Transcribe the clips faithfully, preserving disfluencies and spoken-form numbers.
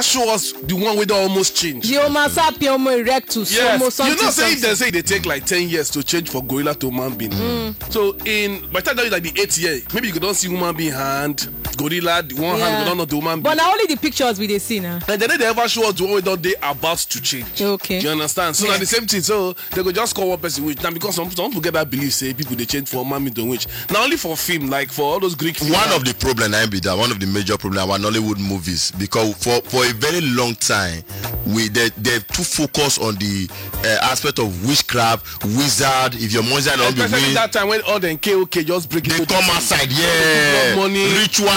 Show us the one wey don almost change. The Homo sapien, Homo erectus, Homo something, you know say something. Dem say e dey take like ten years to change for gorilla to man being. So in, by the time that, like, the eighth year, maybe you go don see human being hand, gorilla, the one hand go don not the human being. But na only the pictures we dey see now. And dem no dey ever show us the one wey don dey about to change. Okay. Do you understand? So na the same thing. So they go just call one person witch. Now, because some, some people get that belief say people dey change for man to witch. Now, only for film, like, for all those Greek films. One of the problem na be that, one of the major problem, our Nollywood movies, because for, for a very long time, we, they, they too focus on the uh, aspect of witchcraft, wizard. If your monster don be, especially that time when all dem K O K just break, they come outside, yeah, money, ritual.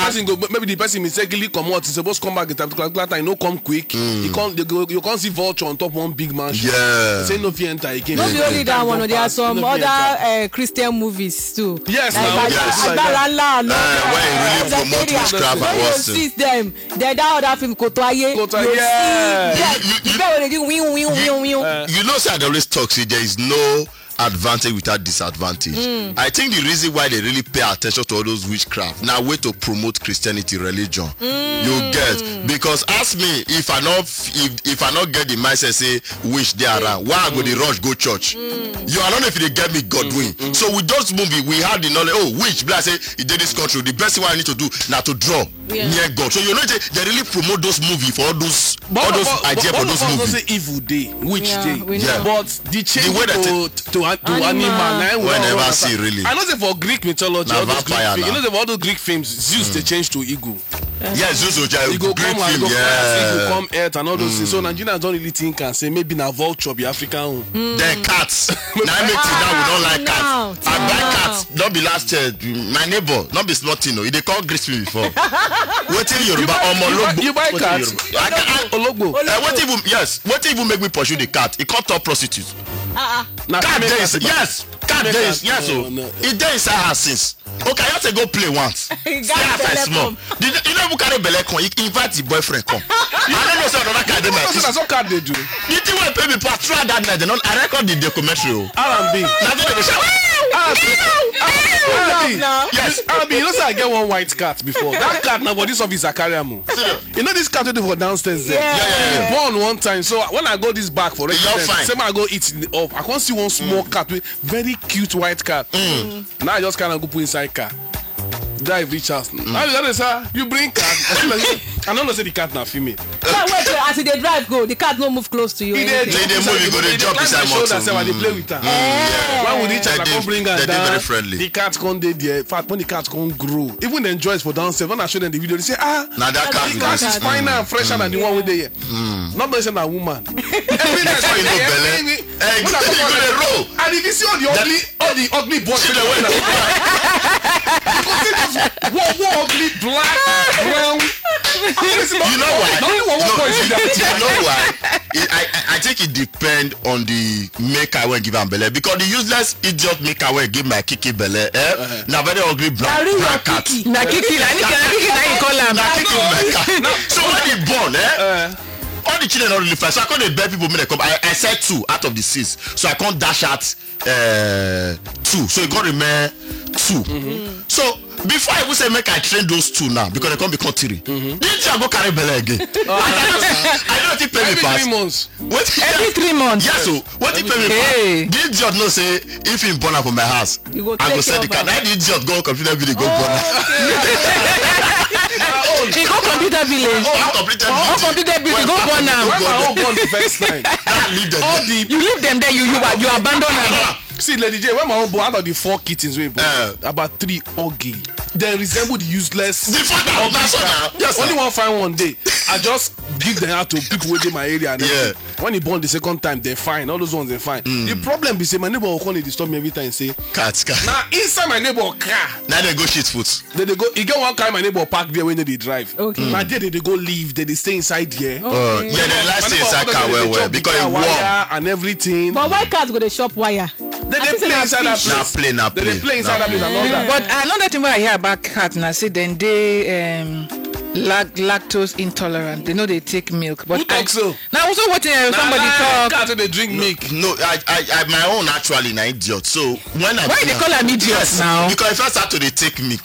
Person go, maybe the person mistakenly comot. He suppose come back at a particular time. No come quick. You can't, they go, you can't see vulture on top one big mansion. Yeah. Say no fit enter again. No be only that one, there are some other uh, Christian movies too. Yes, like now, yes. Agbára Ńlá, no. Uh, where you really promote witchcraft and all those things. Them, they that other film, Kotoye. Kotoye, yeah. You, you, you, you know, say I dey always talk, say there is no advantage without disadvantage. I think the reason why they really pay attention to all those witchcraft now way to promote Christianity religion. You get, because ask me, if I not, if, if I not get the mindset say witch dey around, why I go the rush go church? You, I don't know if they get me, Godwin. So with those movie, we had the knowledge. Oh, witch, be like say e dey this country. The best thing I need to do now to draw near God. So you know they, they really promote those movie for all those, all those idea for those movie. Say evil day, witch day. But the change to, to, to animal, na we never see really. I know say for Greek mythology, all those Greek film, you know say for all those Greek films, Zeus dey change to eagle. Yes, Zeus go change. He go come and go fire, he go come earth and all those things. So Nigerians don't really think and say maybe na vulture be African own. Then cats. Now make it now we don't like cats. I buy cats. Not be last year. My neighbor, not be small thing. No, he dey call greet me before. Wetin Yoruba, omo ologbo. You buy cats? Ologbo. Eh, wetin even, yes, wetin even make me pursue the cat? He come turn prostitute. Cat dey inside, yes, cat dey inside, yes. So he dey inside her since. Okay, I just say go play once. Stay outside small. You no even carry belle come. He invite the boyfriend come. I don't know say another cat dey my. That's what cat dey do. The thing wey pay me pass throughout that night, they don't, I record the documentary. Oh. R and B. Now they dey shout. R and B. Yes. R and B, you know say I get one white cat before. That cat now for this office I carry am. You know this cat wey dey for downstairs there? Yeah, yeah, yeah. He born one time. So when I go this back for residence, say I go eat up. I come see one small cat with very cute white cat. Now I just carry am go put inside car. Drive reach house. Now you say, "You bring cat?" I don't know say the cat na female. So wait, wait, as e dey drive go, the cat no move close to you. E dey move, e go dey jump inside motor. Say, "I dey play with am." When we reach house, I come bring am down. They dey very friendly. The cat come dey there. In fact, when the cat come grow, even the enjoys for downstairs. When I show them the video, they say, "Ah, na that cat be this." The cat is finer and fresher than the one wey dey here. Not be say na woman. Every night, before you know belle, eh, you go dey roll. And if you see all the ugly, all the ugly boys, you go see those one, one ugly black, brown. You know why? No, you know why? I, I, I think it depends on the maker wey give am belle, because the useless idiot maker wey give my kiki belle, eh, na very ugly black, black cat. Na kiki, na kiki, na kiki, na you call am. Na kiki my cat. So when he born, eh, all the children don really fly. So I come dey beg people make they come. I, I said two out of the six. So I come dash out uh, two. So e come remain two. So before I even say make I train those two now, because they come become three. This year I go carry belle again. I don't think pay me pass. Every three months. What? Every three months. Yes, so what if pay me pass? This idiot know say if he born am for my house, I go sell the car. Now the idiot go computer village go born am. He go computer village. Go computer village go born am. When my own born the first time, I leave them. You leave them there. You, you abandon them. See, Lady J, when my own born, out of the four kittens we born, about three ugly. They resemble the useless. The father, that's all now. Yes, only one fine one day. I just give them out to people within my area. And everything. When he born the second time, they fine. All those ones, they fine. The problem be say my neighbor will come dey disturb me every time. Say, "Cat, cat." Now inside my neighbor car, now they go shit foot. They, they go. He get one car my neighbor park there when they drive. Okay. Now there they, they go leave. They, they stay inside there. Okay. Yeah, they like stay inside car well well because it warm and everything. But why cats go dey chop wire? They dey play inside that place. Na play, na play. They dey play inside that place and all that. But another thing wey I hear about cat na say dem dey um, lac lactose intolerant. They no dey take milk. But who talk so? Now also what uh, somebody talk. Cat dey drink milk. No, I, I, I, my own actually na idiot. So when I why they call am idiot now? Because if I start to dey take milk,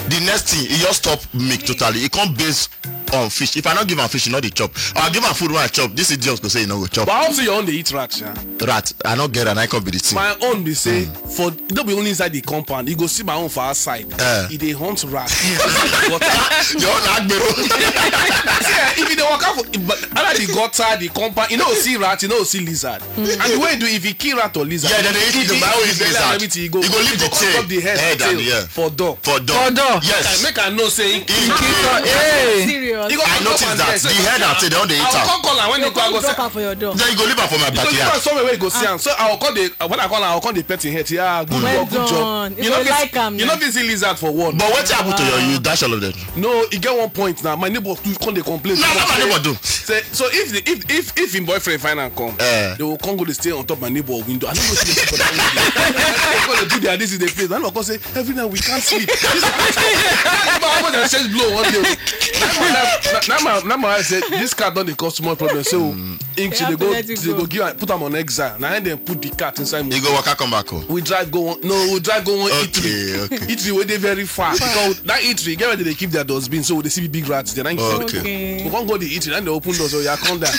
the next thing e just stop milk totally. E come base on fish. If I no give am fish, e no dey chop. Or I give am food wey I chop, this idiot go say e no go chop. But I hope say your own dey eat rat, sha. Rat, I no get am, I come be the thing. My own be say, for, no be only inside the compound, you go see my own for outside. Eh. E dey hunt rat. Water. Your own agbero. See, eh, if you dey waka for, but under the gutter, the compound, you no go see rat, you no go see lizard. And the way you do, if you kill rat or lizard, yeah, then they eat it, the, my own is lizard. Everything, you go, you go leave the tail, the head, head and tail, yeah, for door. For door. For door. Yes. Make I know say he kill. Hey. Serious. He go come up and say, the head and tail, they don dey eat am. I go come call am when he go, I go say, drop am for your door. Then you go leave am for my backyard. Somewhere where you go see am. So I go come dey, when I call am, I go come dey pet him head. Yeah, good job, good job. You no fit see lizard for wall. But wetin happen to your, you dash all of them? No, e get one point now. My neighbor too come dey complain. Na what my neighbor do? Say, so if the, if, if, if him boyfriend find am come, eh, they will come go dey stay on top my neighbor window. I no know wetin dey happen for that window. They go dey do their this in the place. My neighbor come say, every night we can't sleep. This is how much I change blow one day. Now my, now my wife say, this cat don dey cause small problem. So, him, she dey go, they go give am, put am on exile. Na him dem put the cat inside motor. He go waka come back home. We drive go one, no, we drive go one eatery. Okay, okay. Eatery wey dey very far. Because that eatery, get where they dey keep their dustbin, so we dey see big rats there. Na him keep. Okay. We come go the eatery, and they open door, so you come down.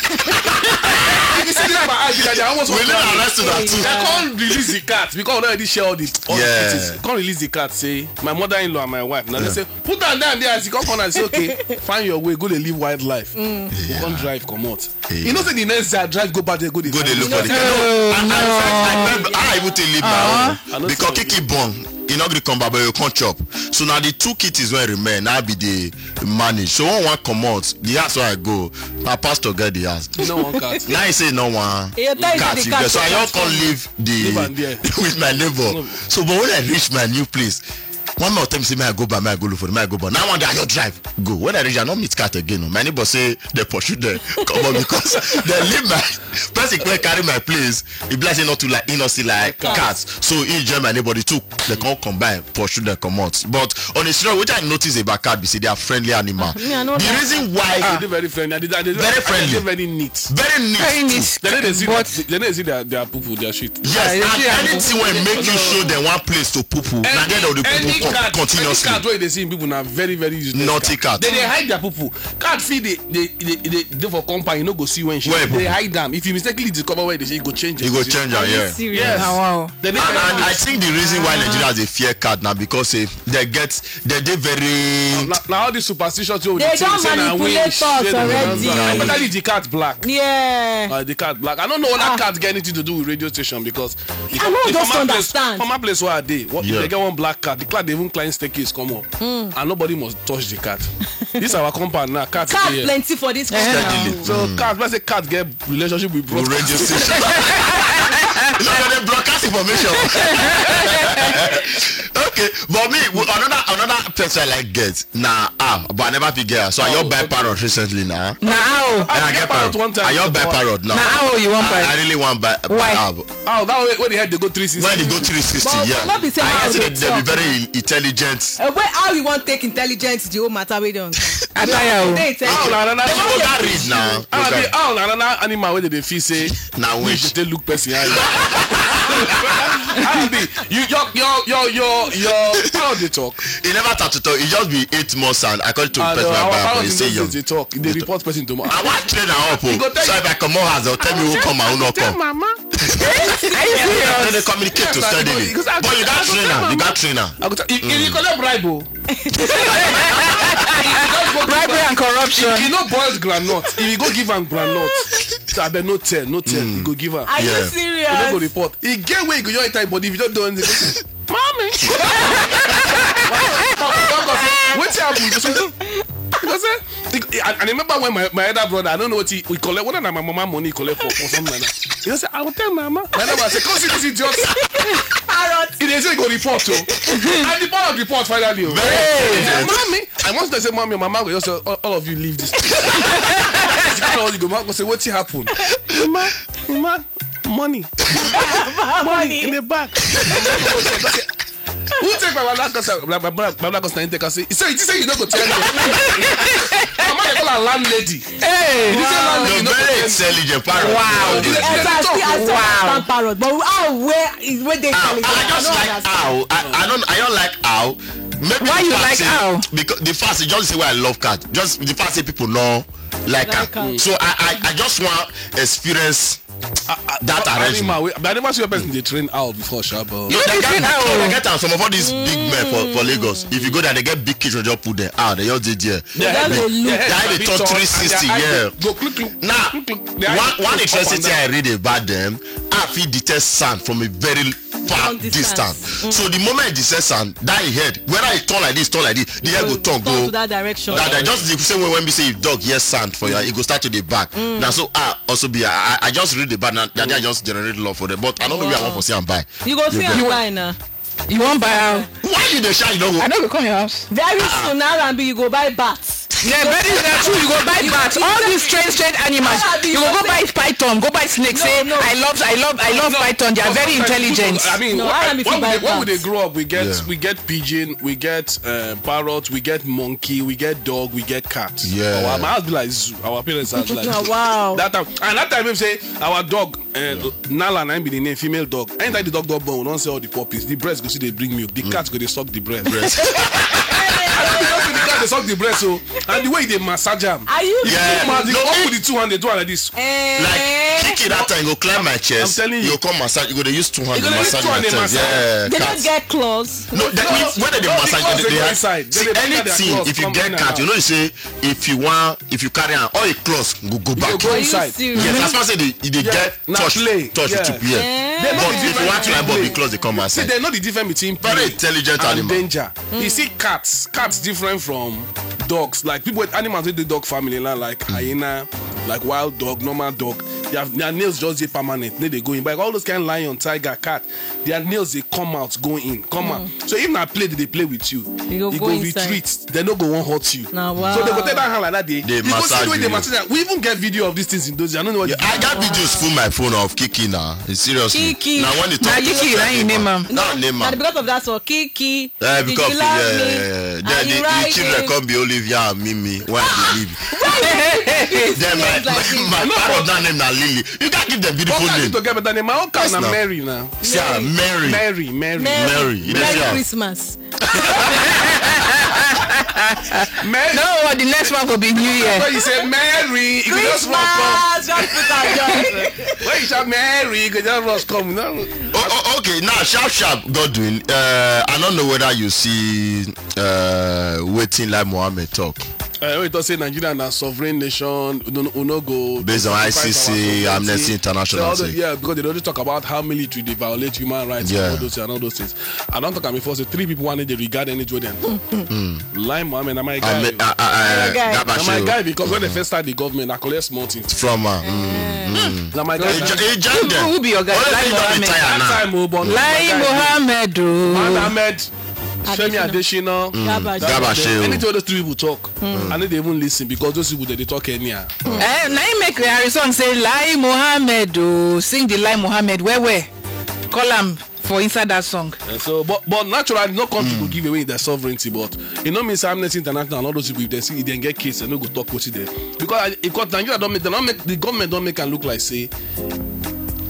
If you see this my eye, be like, they almost, we need arrest that too. They come release the cat because we already share all the, all the pieces. Come release the cat, say, my mother-in-law and my wife. Now they say, put am down there. As you come corner, say, okay, find your way, go dey live wildlife. We come drive comot. You know say the next day I drive go back there, go dey look for the cat. No, I, I, I, I, I even take leave my own because Kiki born, he no gree come back, but you come chop. So now the two kitties wey remain, I be the manage. So one, one comot, the house where I go, my pastor get the house. You know one cat. Now he say no one cat. So I all come leave the, leave am there with my neighbor. So, but when I reach my new place, one man tell me say, may I go back, may I go look for it, may I go back. Now one day I just drive go. When I reach, I no meet cat again. Oh. My neighbor say they pursue them. Come on, because they leave my person wey carry my place. He be like say not too like, he not see like cats. So he join my neighbor, the two, they come combine, pursue them, comot. But on a serious, what I notice about cat, be say they are friendly animal. The reason why, ah, they very friendly. They, they, very friendly. Very neat. Very neat. They no dey see that, they no dey see their, their poo poo, their shit. Yes, and anything wey make you show them one place to poo poo, na there they dey poo poo continuously. Any cat wey you dey see in people na very, very useless. Naughty cat. They dey hide their poo poo. Cat fit dey, dey, dey, dey, dey for compound, you no go see when she dey hide am. If you mistakenly discover where they say, you go change it. You go change am, yeah. Serious? Yes. Ah, wow. And, and I think the reason why Nigerians dey fear cat na because say they get, they dey very, na, na all these superstitions wey we dey think say na witch. They don manipulate us already. Especially the cat black. Yeah. Uh, the cat black. I don't know whether cat get anything to do with radio station because I no just understand. Former place where I dey, what, if they get one black cat, the cat dey even climb staircase come up, and nobody must touch the cat. This our compound now, cat plenty for this compound. So cat, let's say cat get relationship with broadcast. Radio station. You know, they broadcast information. Okay, but me, another, another person I like get na owl, but I never fit get am. So I just buy parrot recently now. Na owl. I get parrot one time. I just buy parrot now. Na owl you wan buy? I really wan buy owl. Owl, that way when the head dey go three sixty. When they go three sixty, yeah. But no be say I hear say they be very intelligent. Uh, wait, how you wan take intelligence the whole matter wey don? I tire o. Owl na another, you go that read now. Owl na another animal wey dey feel say na wish. They look person eye. Owl be, you, your, your, your, your, your parrot dey talk. He never start to talk. He just be eight months and according to person wey buy am, he say young. Dey talk. He dey report person tomorrow. I wan train am up o. So if I comot house, they'll tell me who come and who no come. Mama. Are you serious? They communicate to steadily. But you got trainer. You got trainer. I go tell you, you collect bribe o. Bribery and corruption. If you no boil groundnut, if you go give am groundnut, so I bet no tell, no tell. You go give am. Are you serious? You no go report. E get way you go just enter body if you don't do anything. Mommy. Wetin happen? You go say, you go say, and I remember when my, my elder brother, I don't know what he, we collect, whether na my mama money he collect for, for something like that. He go say, I will tell mama. My elder brother say, come see this idiot. Parrot. He dey say he go report o. And the parrot report finally o. He say, mommy, I want to say, mommy, mama go just say, all, all of you leave this place. All you go, mama go say, wetin happen? Mama, mama, money. Money in the bank. Who take my black cousin? My black cousin take and say, he say, he say you no go tell me. Mama dey call her landlady. Hey, you say landlady, no, very intelligent parrot. Wow. They, they, they talk. Wow. Parrot, but how, where is, where they tell it? I just like how I, I don't, I don't like how Maybe Why the you fact like say, owl? Because the fact say just say why I love cat. Just the fact say people know like Like am. cat. So I, I I just want experience that Animal, arrangement. we, but I never see a person dey train owl before, sha, but No, they Everything get, out. They get am. Some of all these big men for, for Lagos. If you go there, they get big cage, just put them out. They just dey there. They just dey look. They have a turn three sixty. Yeah. Go click, click. Now, Click, click. They are one one click interesting up and thing I read about them, I fit detect sand from a very far Long distance. distance. So the moment they say sand, that head, whether it turn like this, turn like this, the head go turn Turn go. to that direction. That, that just the same way when we say you dog yes sand for you, it go start to dey back. Now so I also be I, I just read the bad now that I just generate love for them, but I don't know where I want for see and buy. You go see Yeah. am buy now. You wan buy am? Why you dey shy? You don't I go. No go come your house. Very soon now, Rambi, you go buy bats. Yeah, very na true. You go buy bat. All these strange, strange animals. Arabi, You go you go say- buy python. Go buy snake. No, Say no. I love, I love, I love No, python. They are very sometimes intelligent. People, I mean, No, when, Arabi when, fit we, buy when we dey bats. Grow up, we get Yeah. we get pigeon, we get uh, parrot, we get monkey, we get dog, we get cat. Yeah. Our, my house be like zoo. Our parents are like zoo. Wow. That time, and that time we say our dog uh, Nala, na him be the name, female dog. Anytime the dog don born, we don sell all the puppies. The breast go see dey bring milk. The cat go dey suck the breast. I don't know if the cat dey suck the breast, so and the way they massage am. Are you Yeah. Come out, No, come it- with the two hand, they do like this. Like Kiki that time, you go climb my chest. I'm telling you. You come massage. You go dey use two hands You go dey use massage two my hand dey chest. massage. Yeah, They cat. don't get claws. No, that means when they No, massage, because they, they they go have inside. They see dey put their anything. claws If you come get in and cat, you out. Know you say if you want, if you carry am, all your claws go go back. Go Are you inside. serious? Yes, as far as they, they Yeah, get na touch, play, touch yeah. to play. Eh. They know But the if you difference want to between like, but the play. claws they come See, outside. They know the difference between Very play intelligent and animal. Danger. You see, cats, cats different from dogs. Like people, animals with the dog family, like, like hyena, like wild dog, normal dog. Their, their nails just dey permanent. They, they go in. Like all those kind of lion, tiger, cat, their nails they come out, go in, come out. So if na play, they play with you. You go It go go inside. Retreat. They no go one hurt you. Na wow. So they go take that hand like that day. They You go see massage the way they you. Massage. We even get video of these things in those days. I don't know what. Yeah, I got videos full my phone of Kiki now. It's seriously. Kiki. Now when they talk Na Kiki, na him name am. Now name Na am. Because of that, so Kiki. Eh, Did because you love yeah, me? yeah, yeah. Are Then you the, the riding? Children come be Olivia and Mimi when they leave. Then my, Like my, my parrot that name na Lily. You can't give them beautiful What kind name. To get better name? My own cat Yes, na now. Mary now. Yeah, Mary. Mary, Mary. Mary. You dey Merry see am? Christmas. Mary. No, what the next one go be New Year. When you say Mary, you go just walk come. Christmas. Just put am just. When you shout Mary, you go just rush come. No. Oh, oh, okay, now sharp sharp, Godwin. Uh, I don't know whether you see uh, wetin Lai Mohammed talk. Uh, we talk say Nigeria na sovereign nation. We no, we no go Based on sacrifice I C C, our sovereignty. Amnesty International So all the, say. Yeah, because they don't talk about how military they violate human rights Yeah. and all those things and all those things. I don't talk am before. Say three people wanted to regard any Jordan. Lai Mohammed, na my guy. I mean, I, I, I, guy. that Na my Bashir. Guy, because when they first start the government, I collect small things. From uh, mm, Na my guy. he, jo- he joined them. Who be your guy? Only Lai thing don't Mohammed. retire That now. time, oh, but Lai my guy, Mohammed o. Mohammed, Femi Adesina. Adesina, Garba Garba Shehu. Shehu. Anything those three people talk, I no dey even listen because those people they, they talk anyhow. Eh, na him make Harry song say Lai Mohammed o. Sing the Lai Mohammed well well. Call am for inside that song. And so, but but naturally, no country go give away their sovereignty. But you know, mean say Amnesty International and all those people, if they see, if they get case, they no go talk what them. Because I, because Nigeria don't make, they don't make the government don't make and look like say.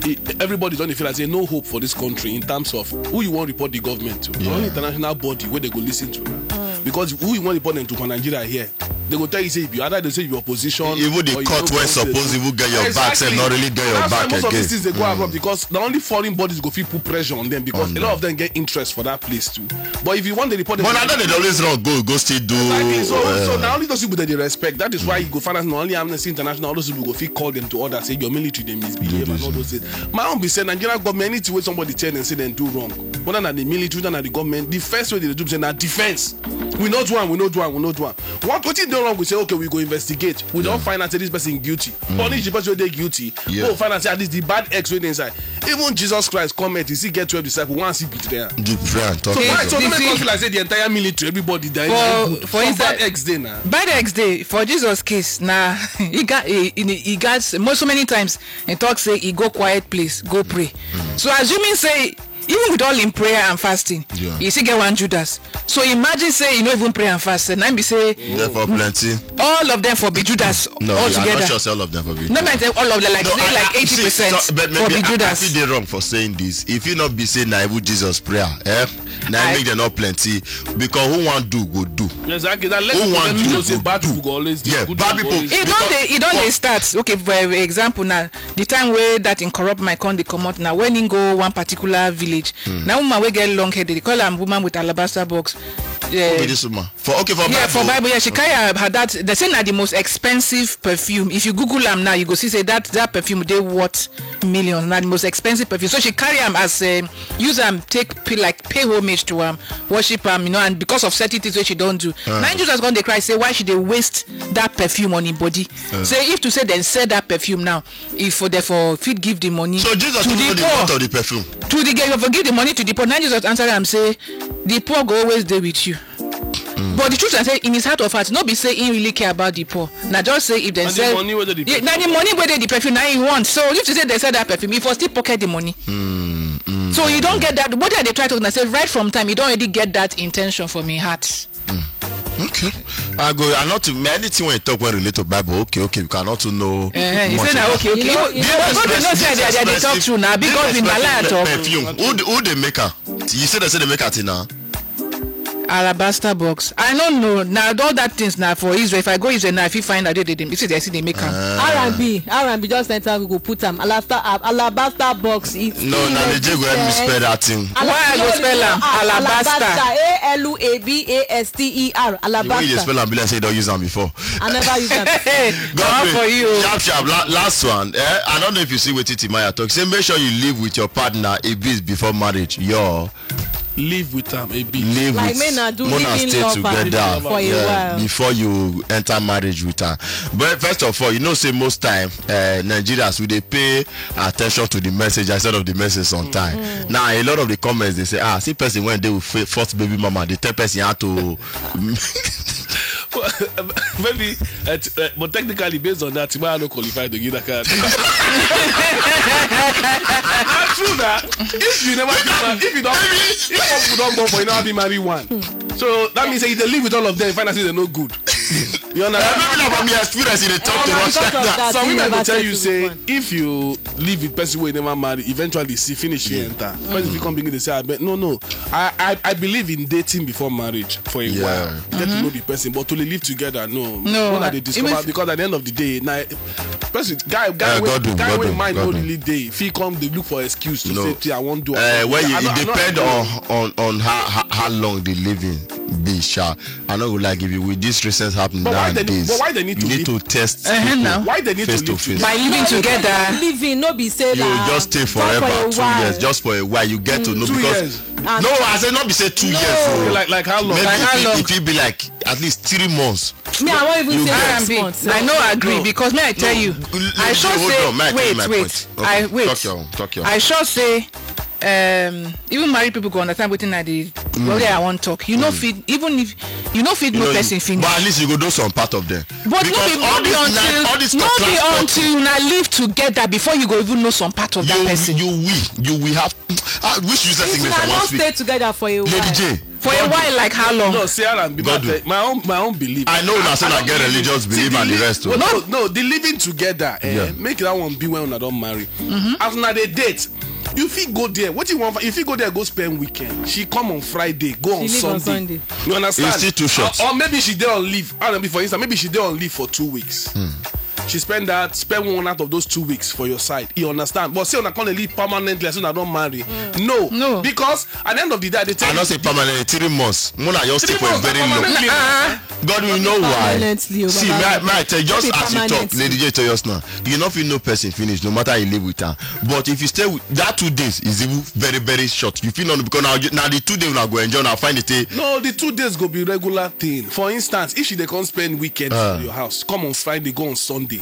It, everybody don't feel like say no hope for this country in terms of who you want report the government to. The only international body where they go listen to now. Because who you want report them to for Nigeria here, they go tell you say if you either they say you opposition. Even the Or you court no wey go suppose say- even get your back sef no really get your That's why back most of again. These things they go abroad because the only foreign bodies go fit put pressure on them because a lot of them get interest for that place too. But if you want the report, But na then they always run go go still do. Exactly. So, uh, so now only those people that they respect. That is why you go find out now only Amnesty International, all those people go fit call them to order, say your military they misbehave and all those things. My own be say Nigerian government, anything where somebody tell them say they do wrong, whether na the military, whether na the government, the first way they do say na defense. We not do am, we not do am, we not do am. What wetin dey wrong? We say okay, we go investigate. We don't find out say this person guilty. Punish the person wey dey guilty. Yeah. Go find out say at least the bad eggs wey dey inside. Even Jesus Christ come earth, he still get twelve disciples. One still betray am. The brand talk. So why so the no make thing- us feel like say the entire military, everybody die. For- for Some inside- bad eggs dey now. Bad eggs dey for Jesus case na he got he, he, he got mo- so many times he talk say he go quiet place go pray. So assuming say Even with all in prayer and fasting, Yeah. You still get one Judas. So imagine say you no even pray and fast. And I be say Therefore, plenty. All of them for be Judas No, I'm altogether. Not sure say all of them for be. No, man, say all of them like No, say I- like I- see, eighty percent so- but for maybe be I, I Judas. feel they wrong for saying this. If you not be saying na even Jesus prayer, eh? Na I- make them not plenty because who want do go do. Exactly. That let Who people want let you people know say to bad do? people go always dey. Yeah, Good bad people people. Always E dey. don dey e don dey start. Okay, for example now, the time wey that in corrupt my con dey comot now, when he go one particular village, na woman wey get long hair, they call am woman with alabaster box. Who be this woman? For okay for Yeah, Bible. For Bible, yeah, she carry her, her that. They say na the most expensive perfume. If you Google am now, you go see say that that perfume dey worth millions. Na the most expensive perfume. So she carry am as um, use am take pay, like pay homage to am, worship am, you know, and because of certain things wey she don do. Now Jesus come dey cry say why she dey waste that perfume on him body. Say if to say dem sell that perfume now, if for therefore fit give the money So Jesus to took the the poor, amount of the perfume. to the girl, for give the money to the poor. Now Jesus answer am say the poor go always dey with you. But the truth I say in his heart of hearts, no be say he really care about the poor. Na just say if dem And the sell, money wey dey the Yeah, na the money wey dey the perfume na he want. So if to say dem sell that perfume, he for still pocket the money. So you don't get that. What I dey try to talk na say right from time, you don already get that intention from him heart. Okay. I go. I not to anything when you talk when relate to Bible. Okay, okay. You cannot to know. Eh, you much say na about okay, okay. You know- Even- even God dey know say I dey- I dey talk true now because this in my life expensive talk. Perfume. Who the- who they make her? You say they say they make her thing now. Alabaster box. I don't know. Now all that things now for Israel. If I go Israel now, if you find out they they they see they see they make am. R and B, R and B just enter Google, put am alabaster, alabaster box. It No, na the J go help me spell that thing. Why I go spell am? Alabaster. A L A B A S T E R. The way you dey Alabaster. Spell am be like say you don use am before. I never use am. Hey, God for you. Sharp sharp. La, last one. Eh? I don't know if you see what Timaya talk. Say make sure you live with your partner a bit before marriage. Yo, Live with am a bit. live Like with. make na do Mona living stay lover together for a yeah, while. Before you enter marriage with her. But first of all, you know say most time uh, Nigerians we dey pay attention to the message instead of the message on time. Now a lot of the comments they say ah see person when they will fa- first baby mama they tell person how to Maybe, uh, t- uh, but technically, based on that, Timaya no qualify to give that kind of. Not true that if you never give birth, if you don't, if couple don't born for you, never be marry one. So that means say you dey live with all of them. Find out say they no good. You understand? Maybe na from your experience you dey talk to And us because like of that. that, Some he never Women go tell settle you say with one. If you live with person wey never marry, eventually see finish here enter. Person fit come begin dey say abeg no no. I I I believe in dating before marriage for a Yeah. while. Get to know the person, but to dey live together no. No, When I I- dey discover even- because at the end of the day na person guy guy Eh, wey God do, guy God wey do, mind God no do. really dey fit come dey look for excuse to No. say tia I wan do. Uh, well, you, I no- it I no- depend on on on how, how how long the living be, sha. I no go like if you with this recent happening But why they need- nowadays. but why they need You to need live- to test. Uh-huh, people now. Why they need face to to live face. By living No, you together. Living no be say You la- just stay just for forever a two while. Years, just for a while. You get to know Two because years. Ah. No, I say not be say two No. years. Oh. Like- like how long? Maybe Like how if, long? If it be like at least three months. Me, I won't even You say get- six R and B. months. I no agree because may I tell No, you, l- l- I sure hold say on, may I tell you wait, my wait, point. Okay, I wait. Talk your own. Talk your. I sure say um, even married people go understand wetin I dey. Well, yeah, I wan talk. You know, fit even if you know fit You no know, person you- finish. But at least you go do some part of them. But no Because be all no be this until night- all this no be class until una live together before you go even know some part of that you person. You will you will have. Ah, which useless If English una I no wan speak. Stay together for a while. Lady J. For a while, like how long? No, see, Alan, be God that, do. my own my own belief. I know una say I una don't get believe- religious see, belief and the believe- rest. Oh. Well, no, no, the living together, eh, Yeah. make that one be when una don marry. As una dey date, you fit go there. What you want? If you go there, go spend weekend. She come on Friday, go on She leave on Sunday. Sunday. You understand? It's still too short. Or, or maybe she dey on leave. I don't know. For instance, maybe she dey on leave for two weeks. She spend that, spend one out of those two weeks for your side. You understand? But say una come dey live permanently as una don marry. No. No. Because at the end of the day, I dey tell I you. No say permanent three months. Mona just stay Three for a months, very na long. permanently. Uh-uh. God, we know why. Permanently, oh, See, Baba. may I, may I tell you, just Be as you talk, permanently. Lady J tell us now, you no fit know person finish, no matter you live with her. But if you stay with that two days, is even very, very short. You feel not because now, now the two days now go enjoy, now find it. Eh, No, the two days go be regular thing. For instance, if she dey come spend weekend Ah. for your house, come on Friday, go on Sunday.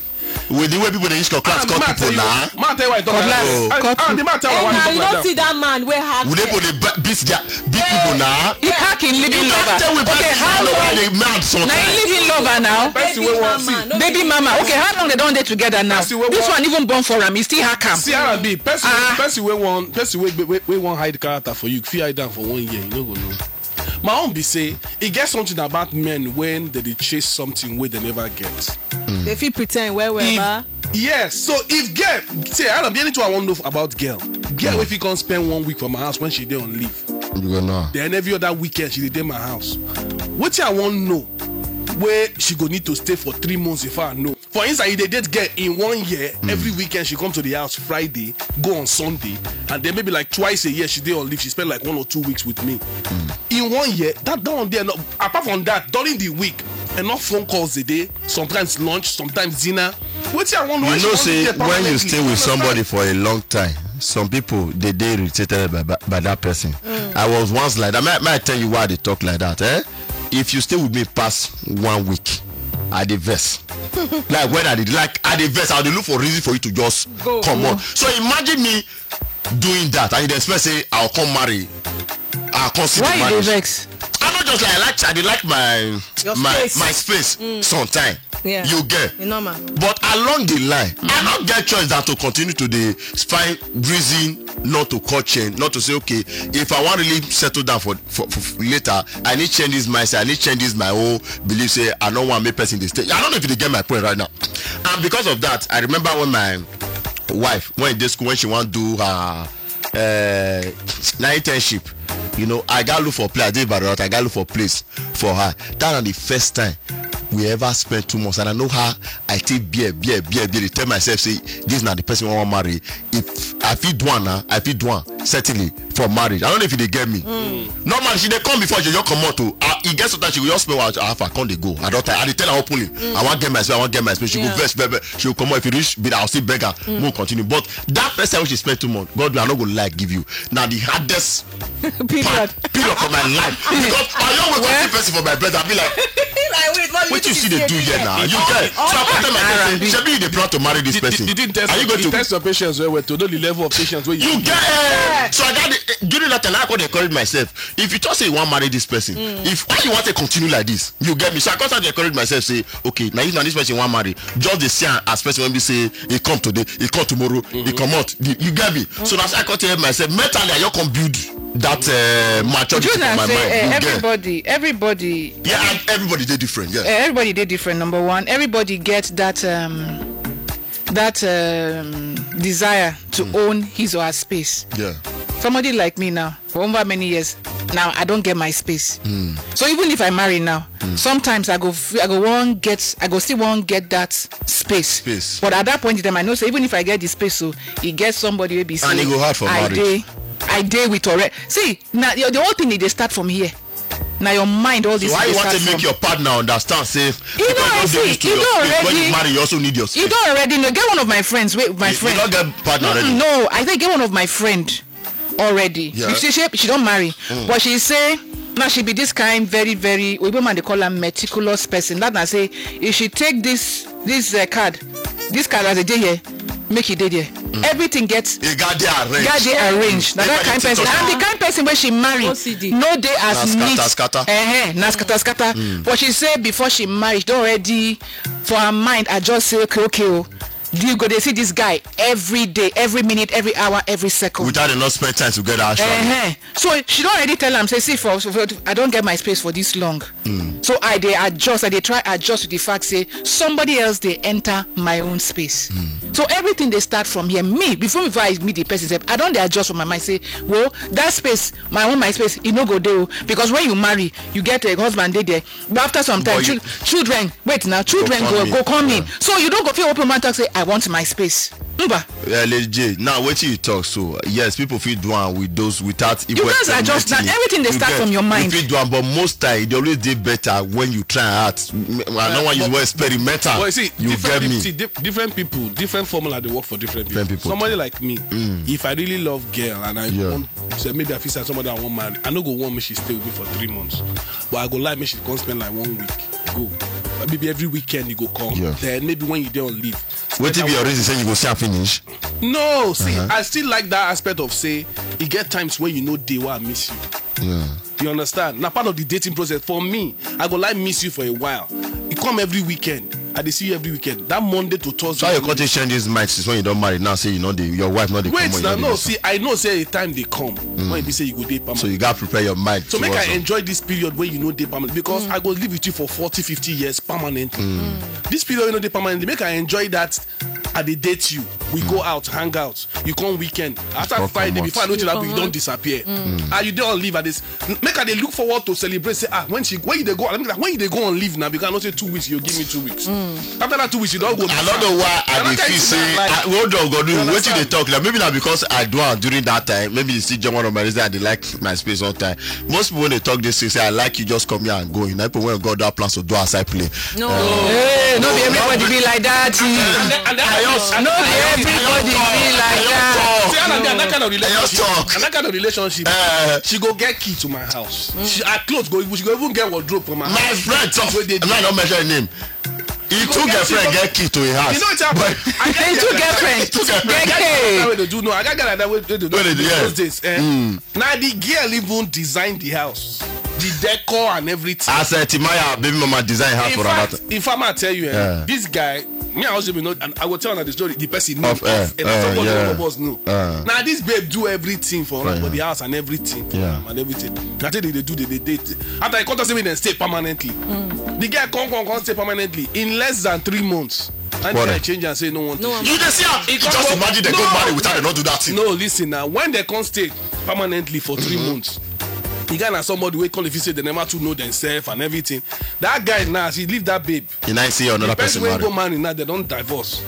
With the way people dey use cutlass cut people na. Man tell you why you talk like Cutlass, that. cut Ah, the man tell you why I you no talk see like that. That man wey hack. We dey go dey ba- beat their beat people na. He hack him living lover. Tell we Okay, person how how long? they mad Na him sometimes. Living lover now. Person wey wan see. No Baby be mama. man, Okay, no how long they don dey together now? Person wey This wan- one even born for am. He still hack am. C R B person person wey wan person wey wey wey wan hide character for you fit hide am for one year, you no go know. My own be say e get something about men when they dey chase something wey they never get. They fit pretend well well, If- ba. Yes, so if girl say I don't be anything I wan know about girl. Girl wey fit come spend one week for my house when she dey on leave. You go know. Then every other weekend she dey dey my house. Wetin I wan know wey she go need to stay for three months before I know. For inside you dey date girl in one year, every weekend she come to the house Friday, go on Sunday, and then maybe like twice a year she dey on leave. She spend like one or two weeks with me. In one year, that that one there. No, apart from that, during the week, enough phone calls a day. Sometimes lunch, sometimes dinner. Wetin I wan know. You Why she know wan say dey there when you permanently? Stay You with somebody understand? For a long time, some people they dey irritated by, by, by that person. I was once like that. May, may I tell you why they talk like that, eh? If you stay with me past one week, I dey vex. Like when I did, like I dey vex, I dey look for reason for you to just Go. Come on. So imagine me doing that, and you dey expect say I'll come marry, I'll come see Why the you dey marriage. Vex? I no just like I like I dey like my Your my space. my space sometime. Yeah. You get. E normal. But along the line, I no get choice than to continue to dey find reason not to cut chain, not to say okay, if I wan really settle down for for, for later, I need change this mindset, I need change this my whole belief say I no wan make person dey stay. I don't know if you dey get my point right now. And because of that, I remember when my wife when dey school when she wan do her uh, na internship. You know, I got look for place. I dey Ibadan, I got look for place for her. That na the first time we ever spend two months, and I know how I take beer, beer, beer, beer. Dey tell myself say this na the person I wan marry. If I fit do am na, I fit do am certainly for marriage. I don't know if you dey get me. Normally she dey come before she just comot o. Ah, e get sometimes she go just spend one hour, "How far, come dey go." I don tire. I dey tell her openly, "I wan get my space, I wan get my space." She go vex, vex, vex. She go comot. If you reach, be that I will still beg her. Mo continue. But that first time when she spend two months, God, I no go lie give you. Na the hardest Period. Period for my life. Because I always want see person for my bed. I be like, Like, wait, what "Wetin you see dey do here now?" You get. So I come tell myself, say, "Shebi you dey plan to marry this person? Are you going to?" Test your patience well well to know the level of patience wey you. You get. So I got the, during that time I could encourage myself. If you talk say you wan marry this person, if why you want to continue like this, you get me. So I come start to encourage myself say, "Okay, now if na this person you wan marry, just dey see am as person wey be say he come today, he come tomorrow, he comot." You get me. So that's I come tell myself mentally I just come build that uh, maturity Just for my say mind. eh, You get. Everybody, everybody, Yeah, and everybody dey different. Yeah. Eh, everybody dey different. Number one, everybody get that um, that um, desire to own his or her space. Yeah. Somebody like me now, for over many years now, I don't get my space. So even if I marry now, sometimes I go, f- I go one get, I go still one get that space. Space. But at that point in time, I know say even if I get the space, so e get somebody wey be say And e go hard for I marriage. Dey, I dey with already. See, now the, the whole thing dey start from here. Now your mind, all this. So why you dey want start to make from- Your partner understand? Say You know, because I you're see, used to you your know space, when already. You marry, you also need your space. You don't already know. Get one of my friends. Wait, my You, friend. You don't get partner Mm-mm, already. No, I think get one of my friend already. Yeah. You see, she, she don't marry, but she say now she be this kind very very. We woman they call her meticulous person. That I say if she take this this uh, card, this card as a day here, make it day there. Everything gets You got there arranged. got there arranged. Now that Everybody kind person, TikTok. And the kind person where she marry, O C D. No day as Na neat. Scatter, scatter. Eh, eh, na scatter scatter. But she say before she married, she don already for her mind. I just say okay, okay, oh. You go dey see this guy every day, every minute, every hour, every second. Without enough spend time together, actually. Uh-huh. So she don already tell am say, "See, for, for, for I don't get my space for this long." So I dey adjust, I dey try adjust to the fact say somebody else dey enter my own space. So everything dey start from here. Me, before before I meet the person, sef, I don dey adjust for my mind say, "Well, that space, my own, my space, e no go dey o." Because when you marry, you get a husband dey there. But after some time, But you- chil- children, wait now, children come go in. go come in. Yeah. So you don't go feel open mouth talk say, "I want my space." Mba. Yeah, Lady J. Now, what you talk so? Yes, people feel do am with those without. You guys are just now, everything dey start from your mind. You feel do am, but most time they always dey better when you try out. I don't want use word experimental. But you see, You different get people, me. See, di- different people, different formula they work for different people. Different people. Somebody like me, if I really love girl and I Yeah. want, so maybe I feel like somebody I want marry, I no go want me she stay with me for three months, but I go like me she come spend like one week. Go. maybe every weekend you go come. Yeah. Then maybe when you dey on leave. Wetin be your reason say you go see am finish? No, see, I still like that aspect of say e get times when you know dey wey I miss you. Yeah. You understand? Na part of the dating process. For me, I go like miss you for a while. You come every weekend. I dey see you every weekend. That Monday to Thursday. So how you come take change this mind since when you don marry now say you no dey, your wife no dey Wait comot, you now, no dey no, listen? See, I know say time dey come when e be say you go dey permanent. So you gats prepare your mind. So make towards I am. Enjoy this period wey you no dey permanent because I go live with you for forty, fifty years permanently. This period wey no dey permanently, make I enjoy that. I dey date you. We go out, hang out. You come weekend. After Come Friday, comot. Before I know you, You that you don comot. Disappear. And you dey on leave at this. Make I dey look forward to celebrate. Say ah, when she when you dey go, I mean, like, when you dey go on leave now, because I know say two weeks, you give me two weeks. After that two weeks, you don go. I don't know why I Another dey feel thing say na, like, I, hold on, God, You wetin you dey understand? Talk like maybe na because I do am during that time. Maybe you see John one of my reason I dey like my space all time. Most people when they talk this thing say I like you just come here and go. You know people when God don plan to do outside play. No. Hey, no be everybody be like that. And then- and then- No be everybody be like that. See, and that kind of I just relationship. Talk. And that kind of relationship. Uh, She go get key to my house. She her clothes go. She go even get wardrobe for my my house. friend talk. Wey dey I'm not mention name. He two get- girlfriend she go- get key to his house. You know what happened? I Then two girlfriend. Two girlfriend. Get key. Wey dey do no. I got girl like that wey dey do no. Wey dey do, yeah. Those days. Eh. Now the girl even design the house, the decor and everything. As uh, Timaya baby mama design house In for fact, another. If I might tell you, eh, Yeah. This guy, me I also be know, and I will tell her the story. The person know. Of, eh, And eh, somebody yeah. All of us know. Eh. Now this babe do everything for Yeah. for the house and everything. Yeah. And everything. I tell you they do the, the date. After I come to say me then stay permanently. The guy come come come stay permanently in less than three months. And What the guy a- change and say no one. No one. You dey see am. You just imagine they go marry without they not do that thing. No, listen now. When they come stay permanently for three months, the guy na somebody wey come if you say they never too know themselves and everything. That guy now, as he leave that babe, You now see another the person person wey marry go marry now, they don't divorce.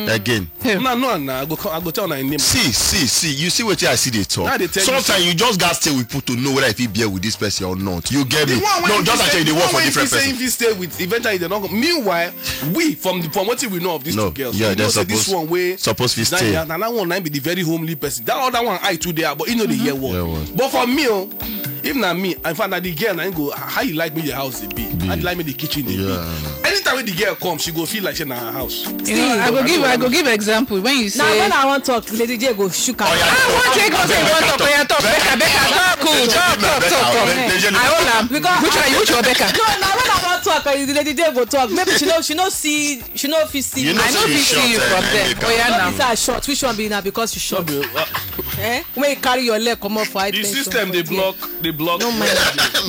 Again. No, no, no. I go, I go tell my name. See, see, see. You see what I see they talk. Now they tell you Sometimes you just gotta stay with people to know whether if you bear with this person or not. You get me? The one wey No, you just say- actually they the work one for wey different you say person. If you stay with, eventually they don't. Meanwhile, we from the, from what we know of these No, two girls, yeah, we they're know say this supposed- one way supposed to design stay. House, and that one na be the very homely person. That other one I too there, but you know the year one. Yeah, one. But for me, oh, if na me, in fact, na the girl na go how you like me your house dey be, how you like me the kitchen dey Yeah. Be. Anytime when the girl come, she go feel like she na her house. You know, I go give I go give example when you Now when say I want talk, Lady J go shook her. I want take go say you want talk, oya talk, make I make I talk, oh, talk, talk, talk, talk. I hold am. Which one you which one Becca? No, now when I want talk, uh, Lady J go talk. Maybe she know she no see she no fit see. You know I no say fit you see you short, from eh, there. make Oya No now. be say I short. Which one be now because you short? Eh? When you carry your leg come off for high The tension system for dey there. Block, dey block. No mind.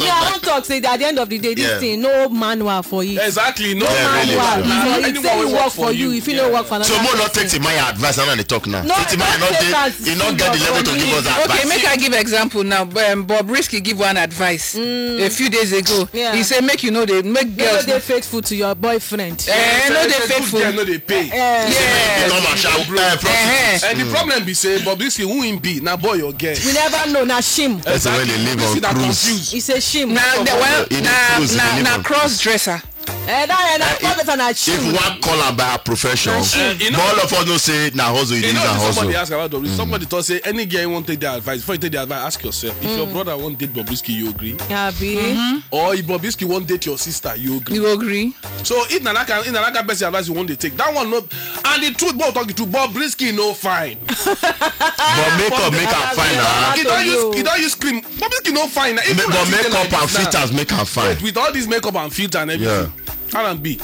Me, I wan talk say at the end of the day, this Yeah. Thing, no manual for it. Exactly. No No Yeah, really, manual. yeah. If Anyone say you wey work work for for you, you, if you yeah. no work for So another more not person. take Timaya advice and they talk now. No, Say Timaya I not don't take dey, that he not get the level to give us that Okay, advice. make I give example now. Um, Bob Risky give one advice a few days ago. Yeah. He say make you know they make You know girls. They faithful to your boyfriend. Eh, no, they Say good faithful. Girl no dey pay. Eh, Yes. Become a shout, uh, prostitute. Eh, And the problem be say Bobrisky who him be na boy or girl. You never know. Na shame. That's the way they live on Bobrisky na cruise. Confused. It's a shame. Na the one It na improves, it na na improves. Cross dresser. Eh, that eh, that Eh, better na If shame. One call am by her profession, Na shame. Eh, you know- but all of us know say na hustle it You is know, na if somebody hustle. Ask about Bobrisky, somebody talk say any girl you want take that advice. Before you take the advice, ask yourself if your brother want date Bobrisky, you agree? Abi. Or if Bobrisky want date your sister, you agree? You agree? So if na that kind, if na that kind person advice you want to take, that one no. And the truth, but talk the truth, Bobrisky no fine. But make up, make am fine now. He don't Yo. use, he don't use cream. Bobrisky no fine. Even But as you make dey up like and this now. Filters make am fine. Wait, with all this makeup and filter and everything. R and B.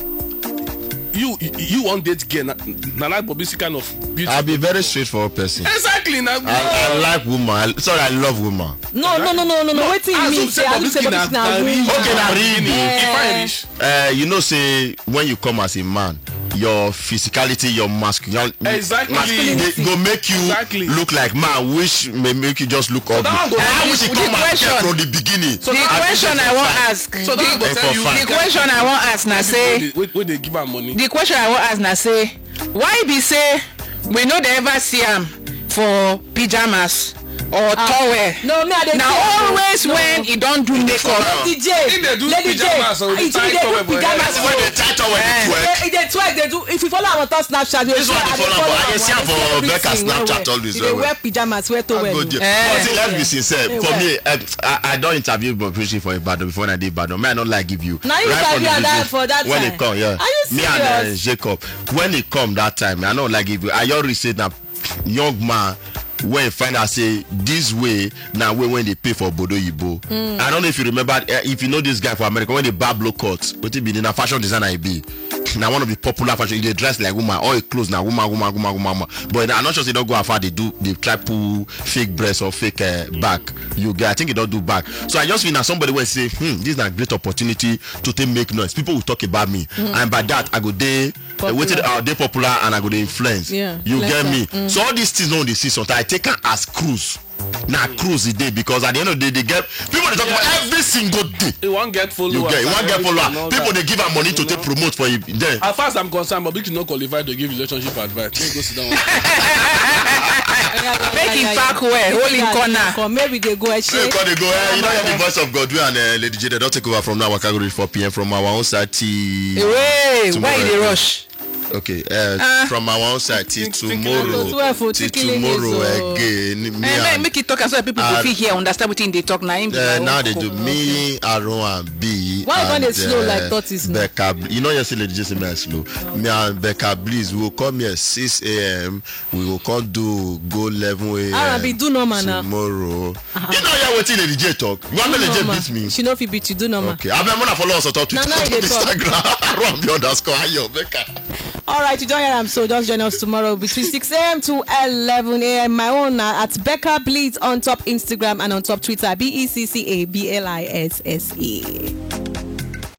You you want date girl na na like Bobrisky kind of beauty. I be very straightforward person. Exactly na. I, I like woman. I, sorry, I love woman. No, no, no, no, no, no. Wetin you mean? Say I look say Bobrisky na woman. Okay, na real. If I reach. Uh, you know, say when you come as a man, your physicality, your masculinity, Exactly. masculinity, they go make you Exactly. Look like man, which may make you just look ugly. That one go I wish it The come and question- from the beginning. So that- The question I wan ask. So that go Eh, tell you. for fact. The question I wan ask na say. Wey wey dey give am money. The question I wan ask na say why be say we no dey ever see am for pajamas or towel. No, me I dey. Na always when e don do makeup. Lady J, Lady J, e dey do pajamas. That's when they tie towel. Dey twerk. Dey twerk. Dey do. If you follow our top Snapchat, you see, I dey follow am. I dey see am for Becca Snapchat always. You dey wear pajamas, wear towel. But see, let's be sincere. For me, I, I don interview Bob Richie for Ibadan before, when I dey Ibadan. Me, I no like give you. Now you interview that for that time. When e come, yeah. Are you serious? Me and Jacob. When e come that time, I no like give you. I already said na young man wey find out say this way na way wey dey pay for obodo oyibo. I don't know if you remember, eh, if you know this guy for America wey dey barb low cut. Wetin be the, na fashion designer e be. Na one of the popular fashion. E dey dress like woman. All e clothes na woman, woman, woman, woman, woman. But I'm not sure say e don go afar. Dey do, dey try pull fake breast or fake, eh, back. You get, I think e don do back. So I just feel na somebody wey say, hmm, this na great opportunity to take make noise. People will talk about me, and by that I go dey, eh, wetin, I dey popular and I go dey influence. You get me? So all these things no dey see sometimes. I take am as cruise. Na cruise e dey, because at the end of the day, they get people dey talk about every single day. You wan get followers. You get, you wan get followers. People dey give am money to take promote for you. Then, as far as I'm concerned, Bobrisky no qualify to give relationship advice. Make go sit down. Make him pack well, hold him corner. Come, make we dey go, eh, shey. Make we dey go, eh, you know, the voice of Godwin and, eh, Lady J, they don take over from now. Waka go reach four p.m. from our own side till tomorrow. Why you dey rush? Okay, uh, from our own side till tomorrow, till tomorrow again. Me and, make it talk as well, people go fit hear, understand wetin dey talk. Na him be, uh, now they do me, Aaron and B. Why you gonna slow like tortoise now? Becca, you know, you see, Lady J say me I slow. Me and Becca Bliss, we will come here six a.m. We go come do go eleven a.m. Ah, be do normal now. Tomorrow. You know, yeah, wetin Lady J talk. You want Lady J beat me? She no fit beat you. Do normal. Okay, abeg, una follow us on top Twitter, Instagram, Romeo underscore Ayo Becca. All right, you don hear am. So just join us tomorrow between six a.m. to eleven a.m. My own na at Becca Bliss on top Instagram and on top Twitter, B E C C A B L I S S E.